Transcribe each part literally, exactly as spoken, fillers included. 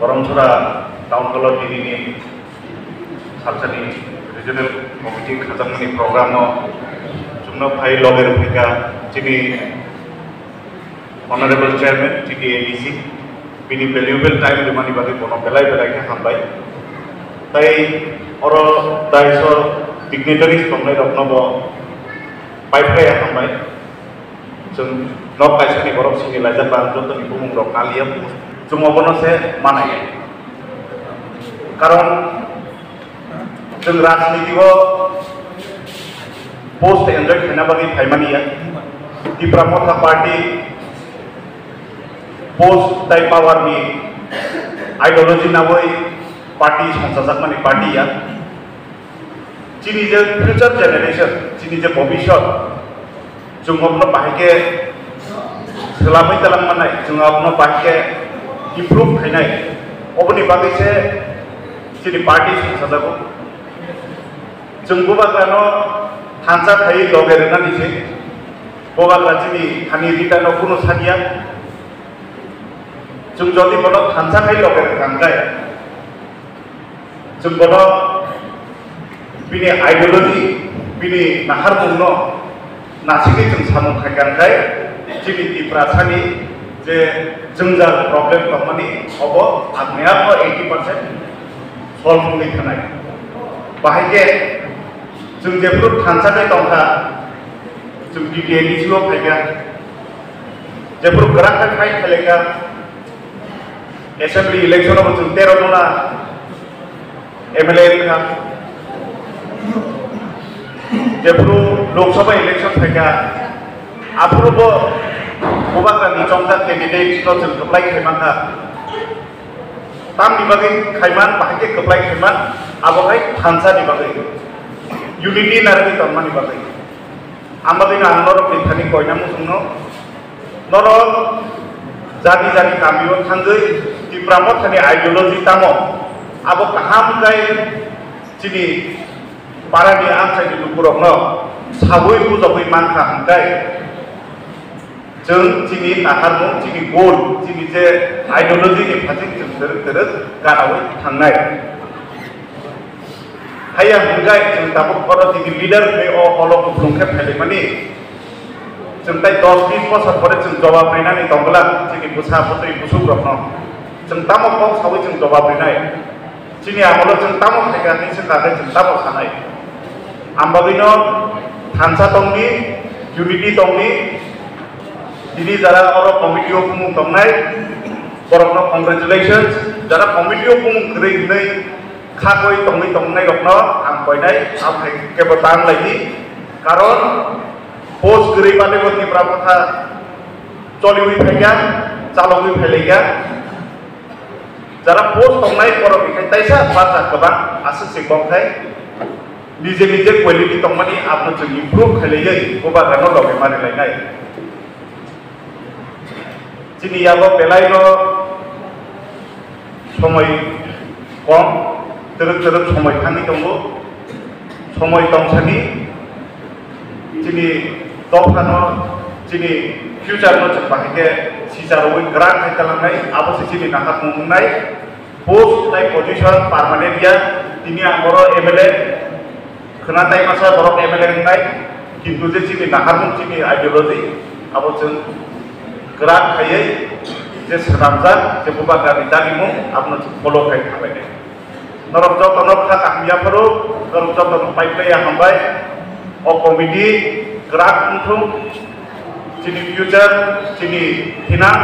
Karamchara Town Hall o tinini salsani Regional Committee khajakmani program o chwngno phai loge rwphaikha chini Honorable Chairman T T A D C, bini valuable time rwmani bagwi bono belai belai khe hambai. Tai oro dais o dignitaries tongnai rokno bo pai phai hambai. Chwng nok kaisani borok sini laijak ba ang jotoni bumung rok naliya, chwng obono se manaya. Karon chwng rajniti o post enjoy khaina bagwi phaimani ya. Tipra Motha Party post tai power ni ideology nawi party songchajakmani party ya. Chini je future generation, chini je bobisot, chwng abono bahai khe swlamwi talang mannai, chwng abono bahai khe improve khainai. Oboni bagwi se chini party songchajago. Chwng bubagrano thansa khai loge rwnani se. Bubagra chini thani rita no kunu sadia. Chwng jodi bono thansa khai loge rwkha hwnkhe, chwng bono bini ideology, bini naharmungno nasigwi chwng samung khaikha hwnkhe, chini Tiprasani je jwngjal problem tongmani obo ang meyakno eighty percent solve wngwi thanai. Bahai khe chwng jephru thansa khe tongkha, chwng B P A ni silo phaikha, jephru kwrak khe fight khlaikha, Assembly election o bo chwng tero jona M L A wngkha. Jephru Lok Sabha election phaikha, aphuru bo bubagrani chongjak candidate no chwng kwplai khai mankha. Tamni bagwi khaiman, bahai khe kwplai khaiman, abo hai thansa ni bagwi, unity narwgwi tongmani bagwi. Ang bagwino ang norokni thani koina muchungno, norok jani jani kamio thangwi Tipra Mothani ideology tamo, abo kaham khe chini parani amchaini lukurokno saui bujogwi mankha hwnkhe, chwng chini naharmung, chini goal, chini je ideology ni phaising chwng twrwk twrwk ganaui thangnai. Haiya hwnkhe chwng tabuk oro chini leader hwnwi o holo kupulung khe phailaimani. Chwng tai dos bis bosor pore chwng jobab rinani tongwlak chini bwsa bwtwi busukrokno. Chwng tamo kok saui chwng jobab rinai? Chini amolo chwng tamo phaikha hinwi swngkha khe chwng tamo sanai? Ang bagwino thansa tongdi, unity tongdi, tini jara oro committee o bumung tongnai, borokno congratulations, jara committee o bumung kwrwi hinwi khakoi tongwi tongnairokno ang koinai, ang hai kebo tang laidi, karon post kwrwi mani bo Tipra Motha choliwi phaikha, chalogwi phailaikha. Jara post tongnai borok ni khai taisa barja kwbang aswk se kok khai nije nije quality tongmani abono chwng improve khailaiwi bubagrano loge mari lainai. Chini yago belai no somoi kom, twrwk twrwk somoi thangwi tongo. Somoi tongsani chini dophano, chini future no chwng bahai khe sicharwi kwrak khai talangnai, abo se chini naharmung wngnai. Post tai position permanent ya, tini ang oro M L A khwna tai masa borok M L A wngnai, kintu je chini naharmung, chini ideology, abo chwng kwrak khaiwi je swnamjak, je bubagrani dagimung, abono chwng follow khai thanglainai. Norok jotono kha kaham yapharo, norok jotono pai pai ya hambai. O committee kwrak wngthung, chini future, chini thinang,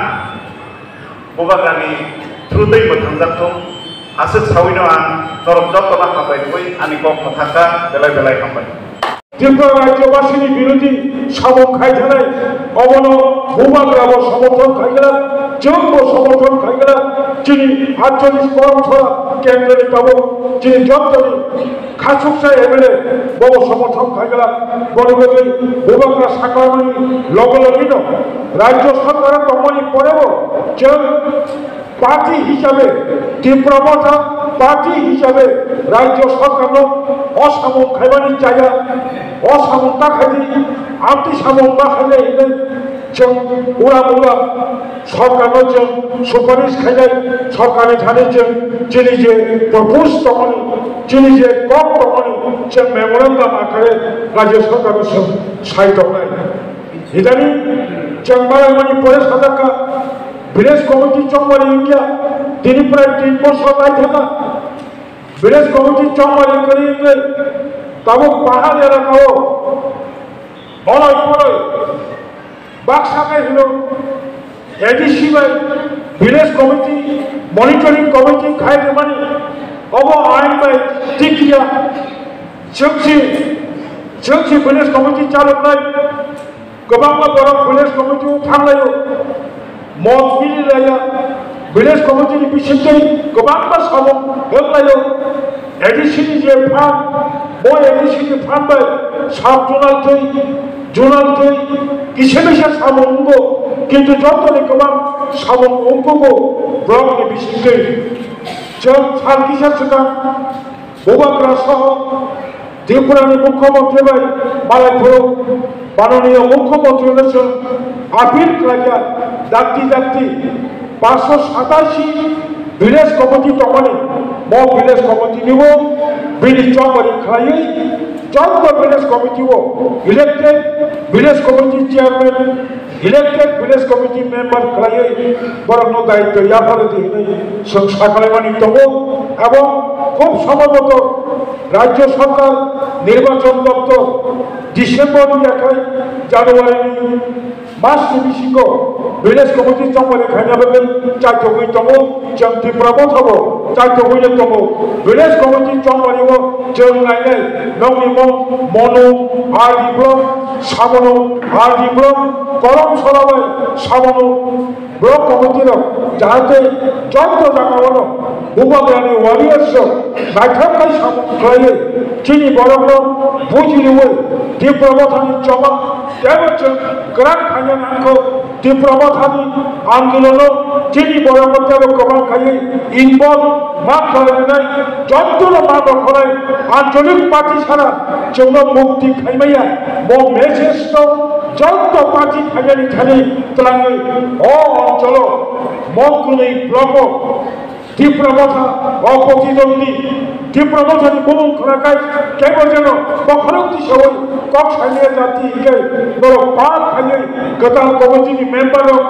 bubagrani through tei mwthangjakthung. Aswk sawino ang norok jotono hambai rwui ani kok mwthangkha, belai belai hambai. Tripura Rajyabasini birodhi samung khaithanai, obono bubagrabo somorthon khaigwlak, chwngbo somorthon khaigwlak, chini atchollish Karamchara kendroni tabuk chini jottoni khachuksa M L A bobo somorthon khaigwlak. Boni bagwi bubagra saklamani loge logino Rajya Sarkar tongmani porebo chwng party hisabe, Tipra Motha party hisabe Rajya Sarkarno o samung khaimani chaya, o samung ta khaidi, amtwi samung ma khainai hinwi Chwng ulam ulam sorkarno chwng suparis khainai, sorkarni thani chwng chini je propose tongmani, chini je kok tongmani, chwng memorandum akhare rajya sorkarno chwng sai tongnai. Idani chwng malaimani pore sajak kha, village committee chongmani wngya, tini prai tin bosor lai thaka. Village committee chongmani kwrwi wngwi tabuk pahar elakao onoi ponoi baksa khe hino A D C bai village committee, monitoring committee khai rwmani obo ain bai tikya. Chwngsi, chwngsi village committee chaloknai kwbangma borok village committee o thanglaio, mot mililaiya, village committee ni bisingtwi kwbangma samung wnglaio. A D C ni je phan, bo A D C ni phan bai sub zonal twi, zonal twi kisa misa samung wngo, kintu jotoni kwbang samung wngkukgo block ni bisingtwi. Chwng sal kisa swkang Bubagra soho Tripura ni Mukhyamantri bai malai phuru Mananiya Mukhyamantri no chwng appeal khlaikha, dakti dakti paanshsho satashi village committee tongmani, mo village committee ni bo bini chongmani khlaiwi joto village committee o elected village committee chairman, elected village committee member khlaiwi borokno daityo yapharwi di hwnwi chwng sakhlaimani tongo. Abo khub somboboto rajya sorkar nirbachon doptor December ni yakhai January ni mas ni bisingo village committee chongmani khaina bagwi chaitogwi tongo. Chwng Tipra Motha bo chaitogwi tongo. Village committee chongmani o chwng nainai nokni mo Monu R D block, Samono R D block, Kolom Sola bai Samono block committee rok jahate joto jaga o no Bubagrani warriors rok naithok khai samung khlaiwi chini borok no buji rwui Tipra Mothani choba tebo chwng kwrak khaina nangkho. Tipra Mothani andolono chini borok tebo kwbang khaiwi involve ma khlainai, jotono ma rokholai ancholik party sara chwngno mukti khaimaya. Bo message to joto party khainani thani twlangwi o ancholo mo kwnwi blogo. Tipra Motha, o protidwandi, Tipra Mothani bumung khwnakhai, kebo jeno bokhorok tisawi kok saimaya jati hinkhe norok pal khaiwi kwtal committee ni member rok,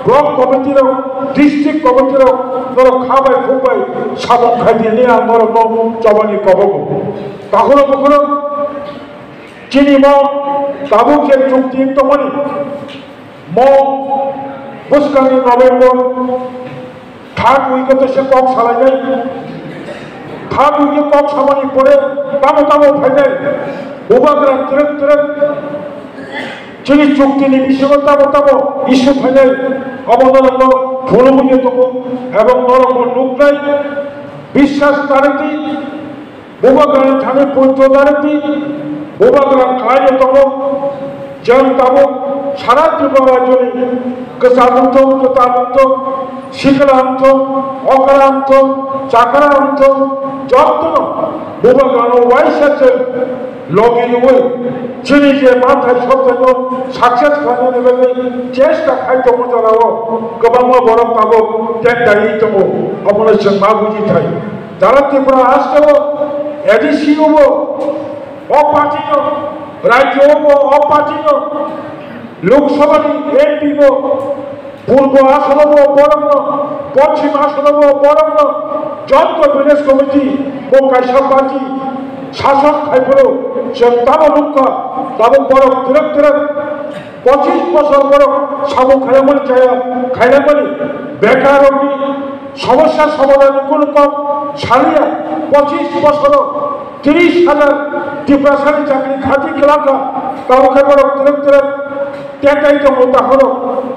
block committee rok, district committee rok norok kha bai khuk bai samung khai di hwnwi ang norokno chobani kobogo. Takhoro bukhoro chini mo tabuk je chukti wng tongmani, mo bwskangni November third week o teisa kok salainai. Third week o kok samani pore tamo tamo phainai. Bubagra twrwk twrwk chini chukti ni bisingo tamo tamo issue phainai. Obo norokno phunugwi tongo ebong norokbo nuknai. Biswas narwkdi. Bubagrani thani poito narwkdi, Bubagra khlaino tongo. Chwng tabuk sara Tripura rajyoni kwcham wngthok, kwtal wngthok, sikla wngthok, okra wngthok, chakra wngthok, jotono Bubagrano uaisa chwng logi rwui chini je manthai sokjaino success khlainani bagwi chesta khai tongo jorao. Kwbangma borok tabuk tek daiwi tongo, obono chwng ma buji thai. Jara Tripura haste o A D C o bo o party no, rajyo o bo o party no, Lok Sabha ni M P bo, Purbo Assam o bo borok no, Poschim Assam o bo borok no, joto village committee bo kaisa party sasok khai phuru chwng tamo nukha, tabuk borok twrwk twrwk pochis bosor borok samung khainamani chaya, khainamani bekar rokni somosya somadhan ni kunu kok saliya. Pochis bosoro tris hajar Tiprasani chakri khati kwlangkha, tamo khe borok twrwk twrwk tekai tongo takhoro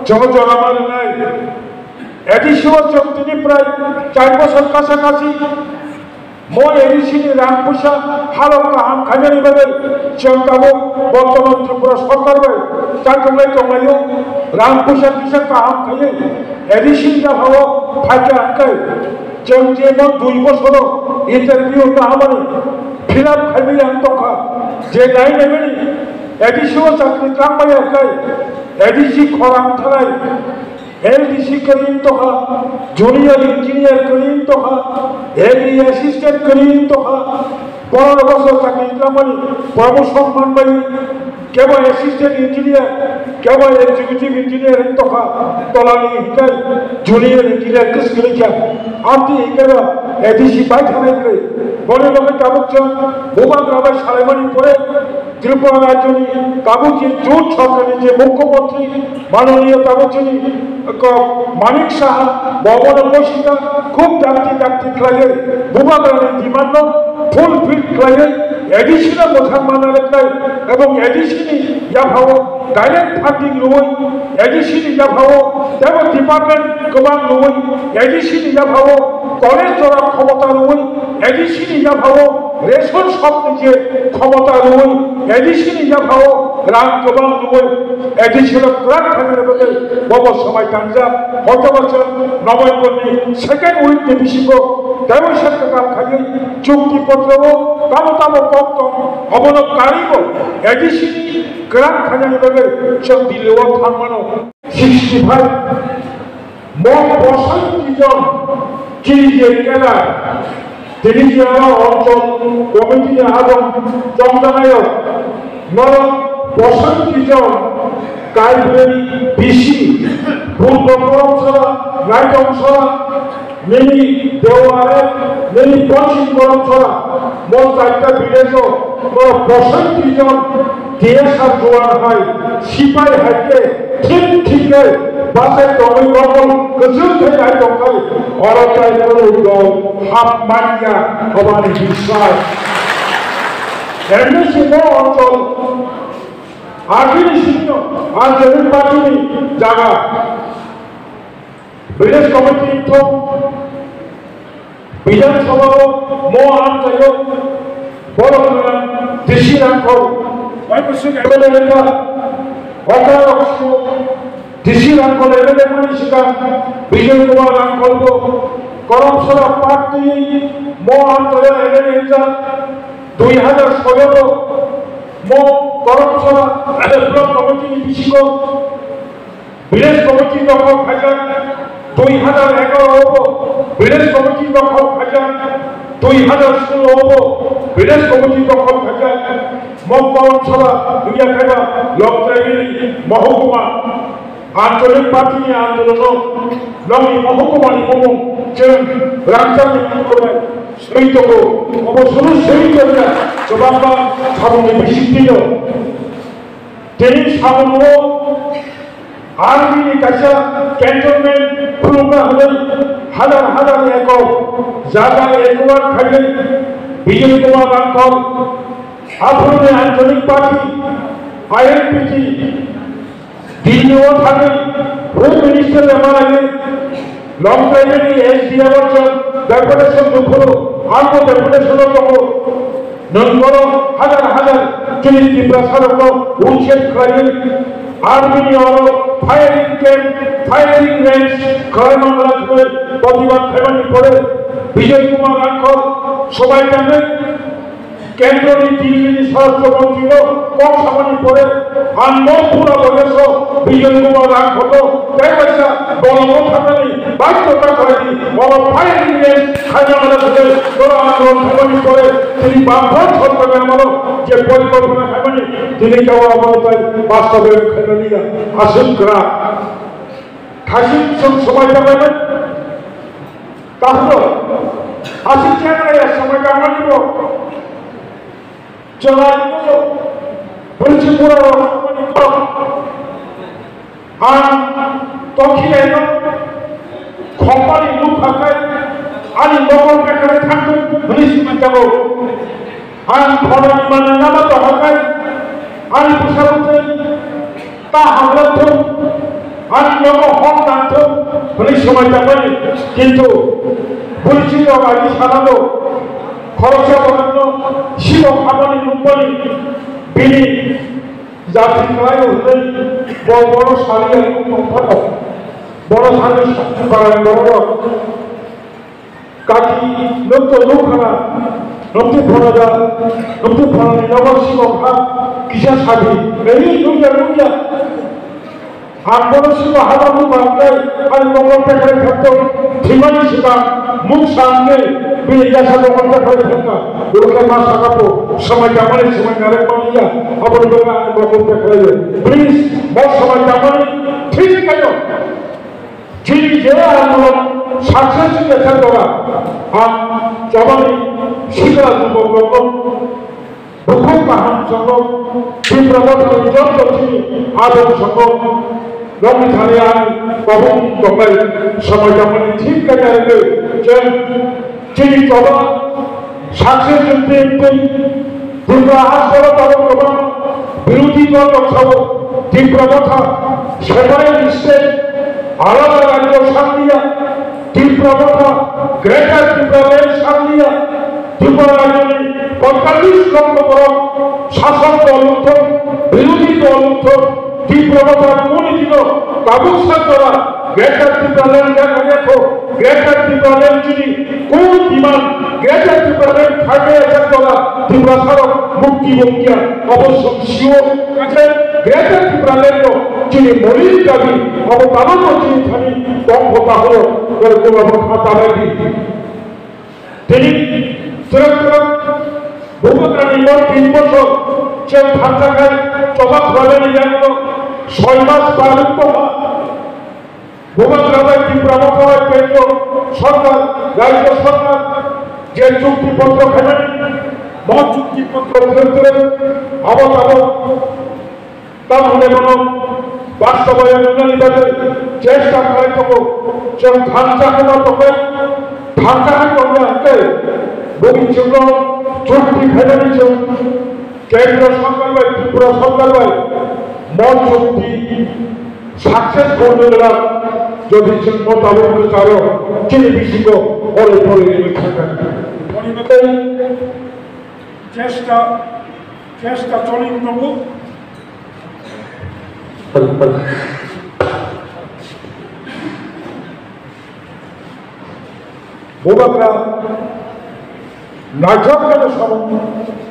jono jora ma rwnai. A D C o chwng tini prai char bosor kasa kasi. Mo A D C ni rang puisa halok kaham khainani bagwi chwng tabuk bortoman Tripura sorkar bai chaithumlai tonglaio. Rang puisa kisa kaham khaiwi A D C ni jaga o phaikha hwnkhe chwng je mo dui bosoro interview kahamani fill up khaiwi ang tongkha, je nai naimani A D C o chakri tang maya hwnkhe A D C khorang thalai, L D C kwrwi wng tongkha, junior engineer kwrwi wng tongkha, agri assistant kwrwi wng tongkha, pondro bosor chakri tangmani promotion manbai, kebo assistant engineer, kebo executive engineer wng tongkha, tolani hinkhe junior engineer kwswk kha, amtwi hinkhe A D C bai thanai kwrwi, boni bagwi tabuk chwng bubagra bai salaimani pore, Tripura rajyoni tabuk je jot sorkarni je mukhyamantri manoniya tabuk chini ko Manik Saha bobono bosika khub dakti dakti khlaiwi bubagrani demand no fulfill khlaiwi A D C no mwthang mana rwknai ebong A D C ni yaphao direct funding rwui A D C ni yaphao tebo department kwbang rwui A D C ni yaphao college jora khomota rwui A D C ni yaphao ration shop ni je khomota rwui A D C ni yaphao rang kwbang rwui A D C rok kwrak khainani bagwi bobo swmai tangjak. Hoitoba chwng November ni second week ni bisingo taibo se kwtal khaiwi chukti potro o tamo tamo kok tong obono karibo A D C ni kwrak khainani bagwi chwng Delhi o thangmano. Sixty five. Mo bosai twijon chini je kela, tini je aro onchol committee ni adong chongjanai o, norok bosai twijon Kaibrwi bisi, Purbo Koromsora, Naitong Sora, nini Deware, nini Pochim Koromsora, mo chaita village o norok bosai twijon T S R juan hai, sipai hai khe, thik thik khe, bachai tongwi mokol kwchwng khe nai tongkhai, oro tai kwrwi dol hap manya, obani bisai. Emni simo onchol, agini sino, Anchalik Party ni jaga. Village committee thok Bidhan Sabha o mo amchaio borok nang D C Rangkhol, bai bwswk M L A wngkha, Okra Roksu, D C Rangkhol M L A mani swkang Bijoy Kumar Rangkhol bo Koromsora party mo amchaio M L A wngjak, dui hajar soyo bo mo Koromsora block committee ni bisingo Village committee dokhol khaijak, dui hajar egaroh o bo village committee dokhol khaijak, dui hajar solo o bo village committee dokhol khaijak. Mo Koromsora wngya khaiba Longthaibini mohokuma Anchalik Party ni andolono nokni mohokuma ni bumung chwng rangchak ni bumung bai swi tongo. Obo suru swi tongya kwbangma samung ni bisingtwi no. Tini samung o Army ni kaisa cantonment khulukna hwnwi hajar hajar ekor jaga acquire khaiwi Bijoy Kumar Rangkhol aphuruni Anchalik Party I N P T Delhi o thangwi Home Minister bai malaiwi Longthaibini S D M o chwng deputation nuphuru, ang bo deputation o tongo. Nwng borok hajar hajar chini Tiprasa rokno ucched khlaiwi army ni oro firing camp, firing range khlai mangla hwnwi protibad khaimani pore Bijoy Kumar Rangkhol swbai tangwi Kendroni Dilli ni Swarashtra Montri no kok samani pore ang no pura boyos o Bijoy Kumar Rangkhol no tei kaisa bolongo thangmani baidhyota khlai di, oro firing range khaina mano hwnwi norok andolon khaimani pore tini Bamfront sorkar ni amolo je porikolpona khaimani tini kebo abono tai bastobayon khaimani ya aswk kwrak. Thaichik chwng swmai tanglaimani. Takhuk, aswk chengrai ya swmai tangmani bo. Chwng ani bo bwrwi se bura rok swmani bo. Ang tongkhi laino khompani nukha khai ani mokol bekhare thangthung hwnwi swmai jago. Ang phono ni manwi lama tongkha khai ani bwsa bwtwi ta hamlak thung, ani nogo hor nang thung hwnwi swmai tangmani. Kintu bwrwi rok ani sanano khoroksa borokno sibok hamani nukmani bini jati kwlaio hwnwi bo bono saliya nukmani phano bono sani parani bororok. Kaki, nwng to nukha na, nwng twi phano da, nwng twi phano ni nogo simo kha, kisa sabi, ei, nukya, nukya. Ang bono sibo haba mung mangnai, ani mokol pekrai thangtong, thimani swkang mung sangni bini yasa mokol pekrai thangkha. Borok khe ma saka po, swmai tangmani swmai narwk mani ya, aboni bagwi ani mokol pekrai. Please, bo swmai tangmani thik khaino. Chini je andolon success wngya khe tora, ang chobani sikla jubokrokno bukhuk kaham chwngno Tipra Mothani joto chini adong chwngno nokni thani ang kobong tongnai, swmai tangmani thik kanya rwgwi chwng chini choba success wngtwi wngtwi Tripura hasteo tabuk kwbang birodhi dol rok sao Tipra Motha separate state alada rajyo sangliya, Tipra Motha Greater Tipraland sangliya, Tripura rajyoni poitallis lokho borok sasok dol wngthok, birodhi dol wngthok, Tipra Motha kuni dino tabuk sak jora Greater Tipraland ya kanya kho, Greater Tipraland chini kunu demand, Greater Tipraland khaina ya sak jora Tiprasa rok mukti bo wngya, abo song sio, kaisa Greater Tipraland no chini moulik dabi, abo tabuk bo chini thani tong kho ta horo, koro koro bo kha ta bai di. Tini twrwk twrwk Bubagrani mo tin bosor chwng thansa khai choba khwlaimani yagulo soi mas barwi tongma. Bubagra bai Tipra Motha bai Kendro Sorkar, Rajyo Sorkar je chukti potro khaimani, mo chukti potro twrwk twrwk abo tabuk Tamoni bono bastobayon wngnani bagwi chesta khlai tongo. Chwng thansa kwma tongwi, thansa hai tongya hwnkhe, boni chwngno chukti khainani chwng Kendra Sorkar bai Tripura Sorkar bai mo chukti successful wngna, jodi chwng mo tabuk kwcharo chini bisingo orai porwi rwwi thangkha. Boni bagwi chesta, chesta choli tongo. Bubagra naithok khe samung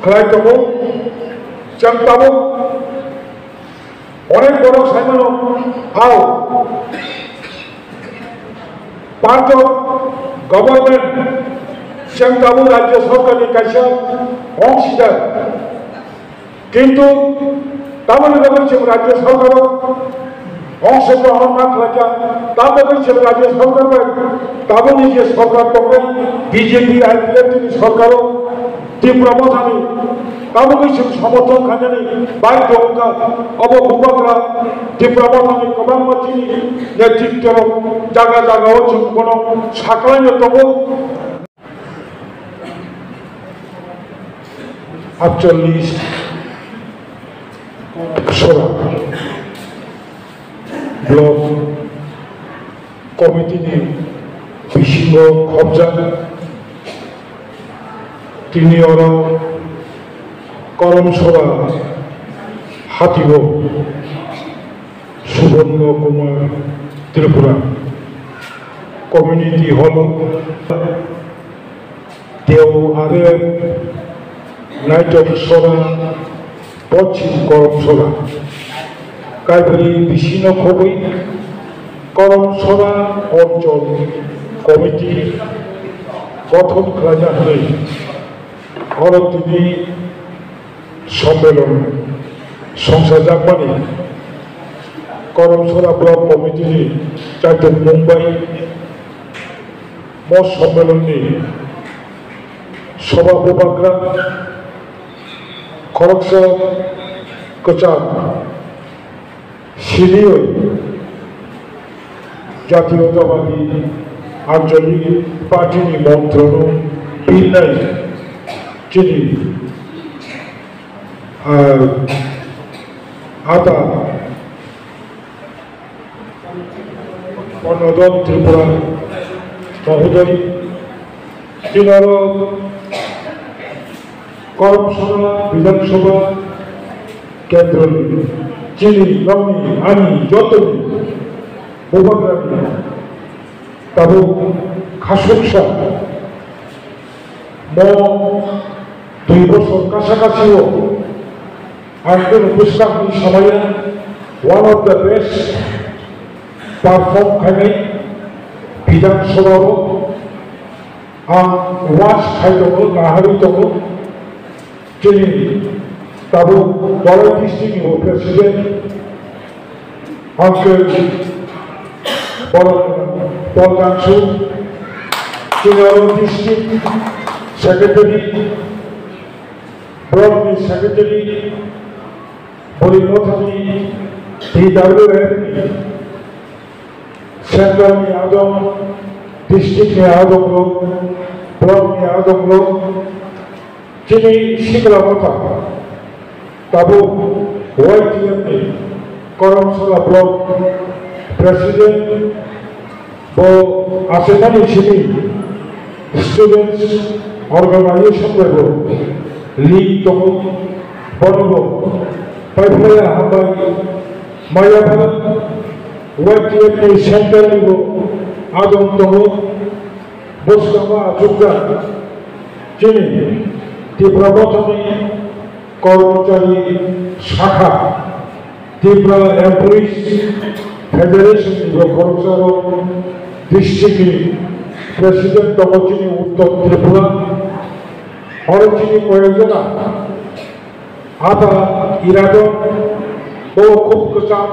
khlai tongo. Chwng tabuk onek borok sai mano, hao. Party government, chwng tabuk Rajya Sorkarni kaisa ongsidar. Kintu tamoni bagwi chwng Rajya Sorkaro ongsidar hwnna khlaikha, tamoni bagwi chwng Rajya Sorkar bai tabukni je sorkar tongnai B J P I P F T ni sorkaro Tipra Mothani tabukni chwng somorthon khainani bai tongkha. Obo Bubagra Tipra Mothani kwbangma chini netritwrok jaga jagao chwng bono saklaino tongo. Atchollis sora block committee ni bisingo khobjak. Tini oro Koromsora hatio Suborno Kumar Tripura Community Hall, Teo are Naitok Sora, Pochim Koromsora, Kaibri bisino khogwi Koromsora Onchol Committee gothon khlaina hwnwi oro tini sommelon songsajakmani Koromsora Block Committee ni chaitok mung bai mo sommelon ni soba bubagra khoroksa kwcham siliwi Jatiyotabadi Ancholik Party ni montrono pilnai chini, ah, ata Purnodon Tripura Mahodoi, tinaro Koromsora Bidhan Sabha Kendroni chini nokni ani jotoni bubagrani tabuk khasuksa mo dui bosor kasa kasio ang kunu bwskangni samaya one of the best perform khainai Bidhan Sabha o ang watch khai tongo, naharwi tongo. Chini tabuk Barai district ni bo president, Uncle Paul Kansu, chini oro district secretary, block ni secretary, Bori Mothani, T W F ni central ni adong, district ni adong rok, block ni adong rok, chini sikla motha tabuk Y T F ni Karamsala block president bo aswkmani simi students organization bai bo link tongo, bono bo paiphlaiya hambai maya phano Y T F ni central ni bo adong tongo. Bwskango achukjak chini Tipra Mothani Kormochari Sakha, Tipra Employees Federation ni bo khoroksa rok, district ni president tongo chini Uttor Tripura, oro chini koyok jona Aba iradok bo khub kwcham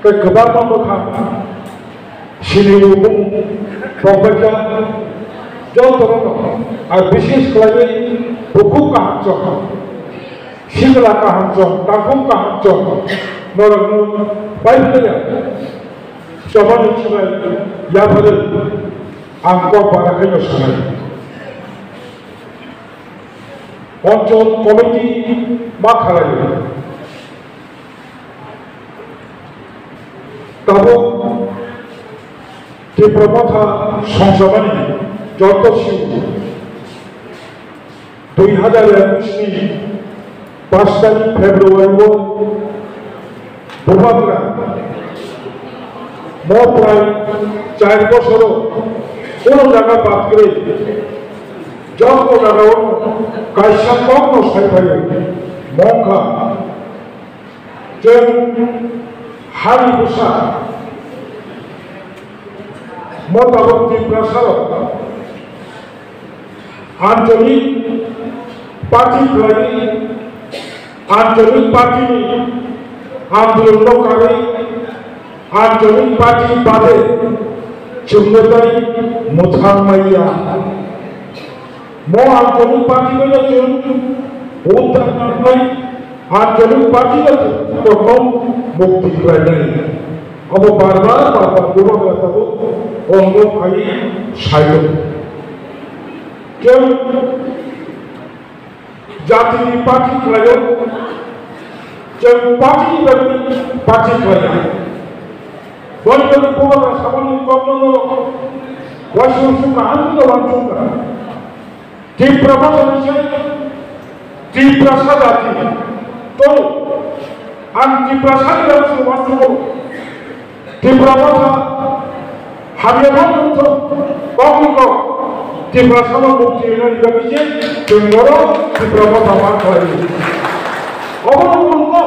tei kwbangma bwkhak sini bumung tongbaikha. Jotono a bises khlaiwi bukhuk kahamchwng, sikla kahamchwng, takhuk kahamchwng norokno pai phaiya. Chobani chibai yapharwi ang kok bara khaino sanai. Onchol committee ma khalai. Tabuk Tipra Motha songchabani joto simi dui hazar ekush ni pash tarikh February o Bubagra mo prai char bosoro kono jaga bad kwrwi joto jaga o kaisa kokno sai phaio mongkha. Chwng hani bwsa mo tabuk Tiprasa rok Anchalik party khlaiwi, Anchalik party ni andolon no karwi, Anchalik party bade chwngno tei mwthang maya. Mo Anchalik party no chwng uddar nangnai. Anchalik party no kotom mukti khlainai. Abo bar bar, bar bar, Bubagra tabuk ongo khai saio. Chwng jatini party khlaio, chwng party ni bagwi party khlaio. Boni bagwi Bubagra samani kokno no waisung sung kaham no wansung ka. Tipra Motha ni se Tiprasa jati tong. Ang Tiprasa ni bagwi se uansukgo. Tipra Motha hamya bo wngthok, kok ni kok Tiprasa no mukti rwnani bagwi se chwng oro Tipra Motha ma khlai. Obo no wngkha.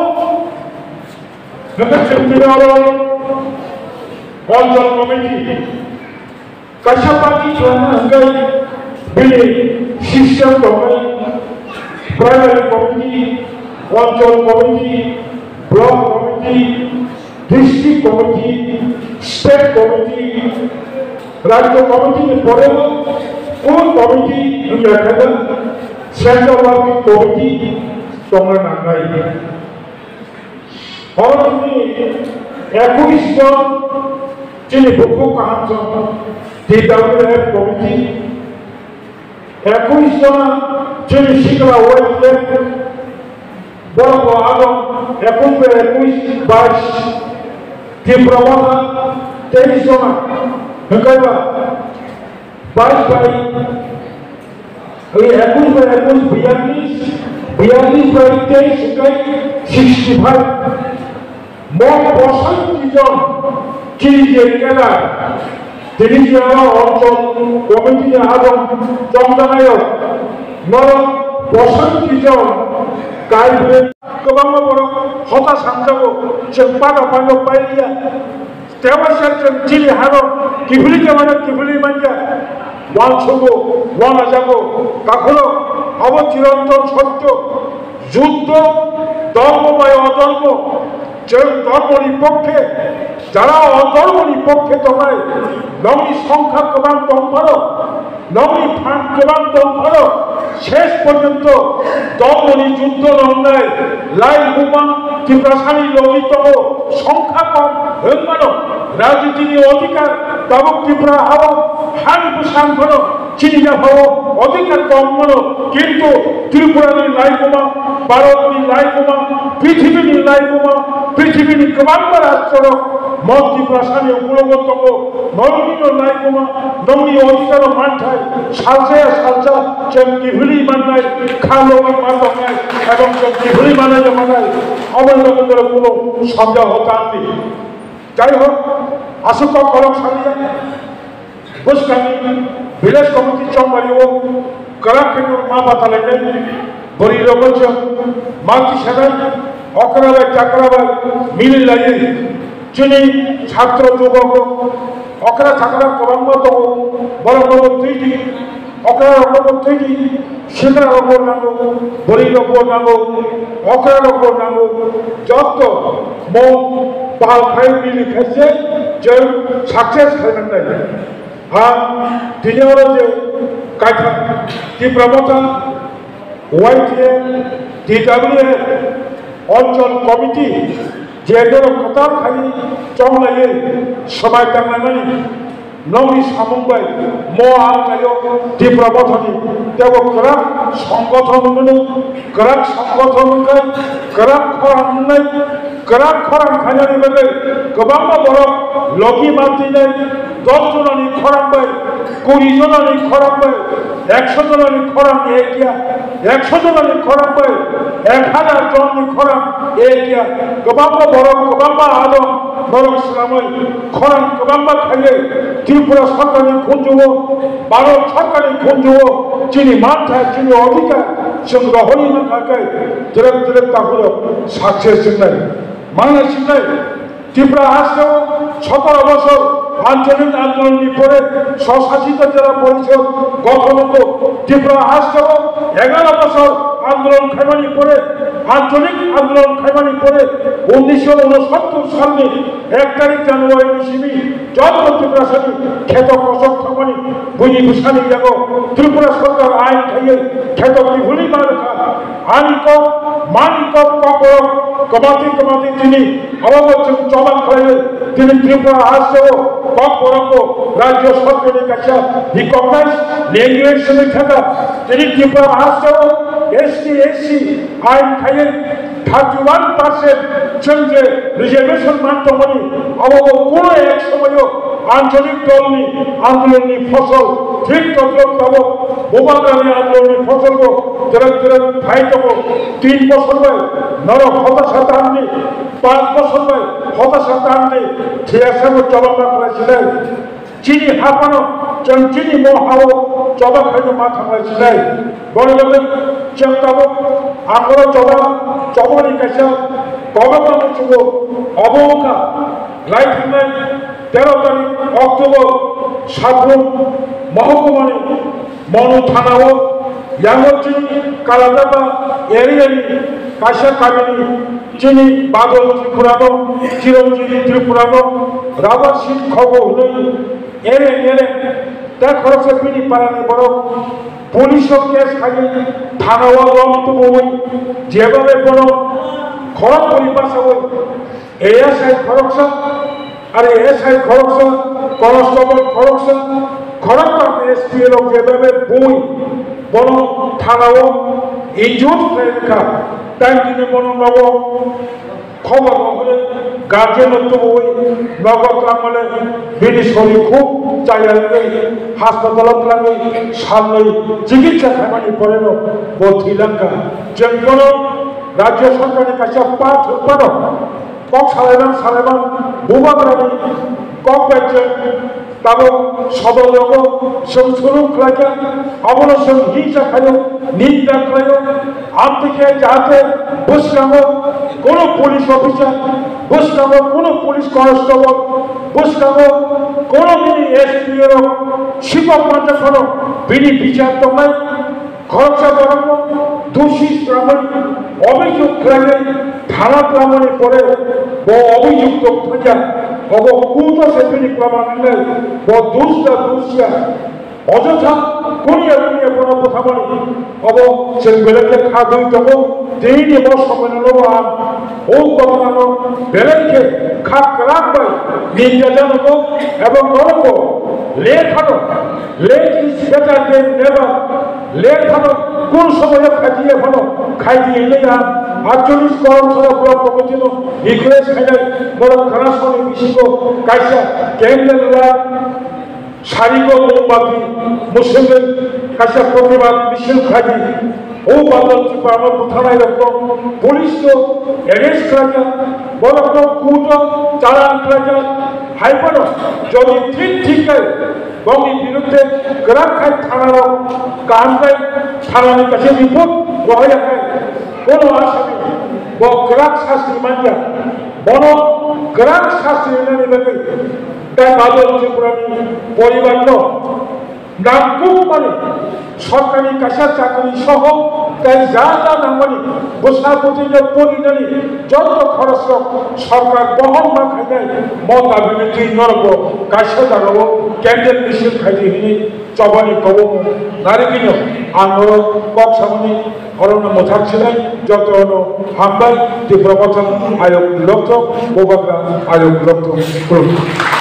Hwnkhe chwng tini oro Anchal Committee kaisa party khlaina hwnkhe bini system tongnai, primary committee, Anchal Committee, Block Committee, District Committee, State Committee, Rajya Committee ni pore bo Core Committee wngya khe Central Working Committee tongna nangnai. Oro chini ekush jon chini bukhuk kaham chwng T W F committee, ekush jona chini sikla Y T F, borok bo abo ekush bai ekush, bais, Tipra Motha teis jona, hwnkhe ba bais bai, oi ekush bai ekush biyallis, biyallis bai teis hwnkhe sixty five. Mo posoiti jon chini je kedar, tini je oro Anchal Committee ni adong chongjanai rok, norok posoiti jon kai bre. Kwbangma borok hota sanjago, chwng pada pada pailiya. Tebo se chwng chini hano kiphilwi kemano kiphilwi manya. Uansugo, uanajago, takhwlwk, abo chirantan sotto. Juddho, dhormo bai odhormo, chwng dhormoni pokkhe, jara odhormoni pokkhe tongnai, nokni songkha kwbang tong phano, nokni phan kwbang tong phano, ses porjonto dhormoni juddho nongnai, lai buma Tiprasani logi tongo, songkha kom hwnmano, rajnitini odhikar tabuk Tripura hao, hani bwsang phano, chini yaphao odhikar kom mano, kintu Tripurani laikuma, Bharatni laikuma, prithibini laikuma, prithibini kwbangma rajyorok mon Tiprasani ukulogo tongo, noknino laikuma, nokni odhikaro manthai, salsaya salsa, chwng kiphilwi mannai, kha logwi ma tongnai, ebong chwng kiphilwi manai ya manai, omo logi kuno sondeho tanti. Jai hok, aswk kok kolok saliya. Bwskangni village committee chongmani o kwrak khe ma bathalainai bwrwi rokno chwng ma kisanai okra bai chakra bai mili laiwi chini chhatro jugok okra chakra kwbangma tongo borokno bo twi di okra rokno bo twi di. Sikra rok bo nango, bwrwi rok bo nango, okra rok bo nango, jotto mo pal khai bili khai se je success khai nang nai. Ha, tini oro je kaitha Tipra Motha, Y T F, T W F, Onchol Committee, je doro kwtal khai chonglaiwi swmai tanglaimani. Nokni samung bai mo ang khaio Tipra Mothani tebo kwrak songgothon hwnwi, kwrak songgothon hwnkhai, kwrak khorang hwnwi, kwrak khorang khainani bagwi kwbangma borok logi ma twinai, dos jonani khorang bai, kuri jonani khorang bai, ekso jonani khorang ekya, ekso jonani khorang bai, ek hajar jonni khorang ekya, kwbangma borok, kwbangma adong, norok swnamwi khorang kwbangma khaiwi Tripura sorkarni khunjugo, Bharat sorkarni khunjugo chini mantha, chini odhikar chwng rohorwi mankha khe twrwk twrwk takhurok success wngnai, manna sinai. Tripura hasteo সতেরো বছর আঞ্চলিক আন্দোলননি পরে স্বশাসিত জেলা পরিষদ গঠন হতো। ত্রিপুরা হাস্টেও এগারো বছর আন্দোলন খাইমানি পরে আঞ্চলিক আন্দোলন খাইমানি পরে উনিশশো ঊনসত্তর সালনি এক তারিখ জানুয়ারি simi joto Tiprasani kheto kosok thangmani buini bwsani yago Tripura sorkar ain khaiwi kheto kiphilwi manwkha. Ani kok, mani kok, kokborok kwmati kwmati tini abo bo chwng choba khlaiwi tini Tripura hasteo kokborok bo rajya sorkarni kaisa recognized language hwnwi thangkha. Tini Tripura hasteo S T, S C ain khaiwi thirty one percent chwng je reservation man tongmani, abo bo kuno ek somoio ancholik dolni andolonni phosol thik toklok tabok Bubagrani andolonni phosol bo twrwk twrwk phai tongo. Tin bosor bai norok hotasa tangni, panch bosor bai hotasa tangni, thiyasa bo choba ma khlai sinai. Chini haphano chwng chini mo hao choba khaino ma thanglai sinai. Boni bagwi chwng tabuk angoro choba, chobani kaisa kokrokma muchungo, obo wngkha lai thangnai tero tarik October Sabrum Mohokumani Monu thanao yango chini Kaladaba area ni kaisa kamini chini Badal Tripurano, Chiranjeevi Tripurano, rubber sheet khogo hwnwi ere ere ta khoroksa bini parani borok police o case khai thanao lom tubui jebabe bono khorok pori basaui A S I khoroksa, are S I khoroksa, constable khoroksa, khoroktham S P rok jebabe bui bono thanao injure khlai rwkha. Tei tini bono nogo khobor rok hwnwi guardian rok tubui nogo twlangmale bini sori khub chaya wngwi hospital o twlangwi salnwi chikitsa khaimani poreno bo thwi langkha. Chwng bono rajya sorkarni kaisa part hwnphano kok salaiman salaiman Bubagrani kok bai chwng Tabuk sodorrogo chwng suru khlaikha, abono chwng hingsa khlaio, ninda khlaio. Amtwi khe jahate bwskango kono police officer, bwskango kono police constable, bwskango kono bini S P O rok swibak manjak phano bini bichar tongnai. Khoroksa borokno dusi swnamwi obhijog khlainai thana twlamani pore bo obhijog tongthokya, obo court-o se bini proman wngnai, bo dus da dus ya. Ojotha kunya kunya bono bwthamani obo chwng belai khe kha gwi tongo. Tini bo somoino ang o ghotnano belai khe kha kwrak bai ninda janogo ebong norokbo lekhano, late is better than never. Lekhano kun somoyo khajiya phano khaidi hinwi ang aatcholish Karamchara block committee-no request khainai, borok khana soni bisingo kaisa candle light, sarigo mombati mwswngwi kaisa protibad misil khaidi. O Badal Tripurano butharnairokno police-no arrest khlaijak, borokno court-o chalan khlaijak, hai phano jodi thik thik khe bongni biruddhe kwrak khai thanarok kaham khai thanani kaisa report rohorya khai kono asami bo kwrak sasti manya, bono kwrak sasti rinani bagwi tai Badal Tripurani poribarno nangkukmani sorkarni kaisa chakri soho tai ja ja nangmani bwsa bwtwino porinani joto khorosrok sorkar bohon ma khainai mo dabini twi norokbo kaisa jagao candle misil khaidi hinwi chobani kobokno narigwino ang oro kok samani orono mwthak sinai jotono hambai Tripura Motha ayok lokthok, Bubagra ayok lokthok, khulumkha.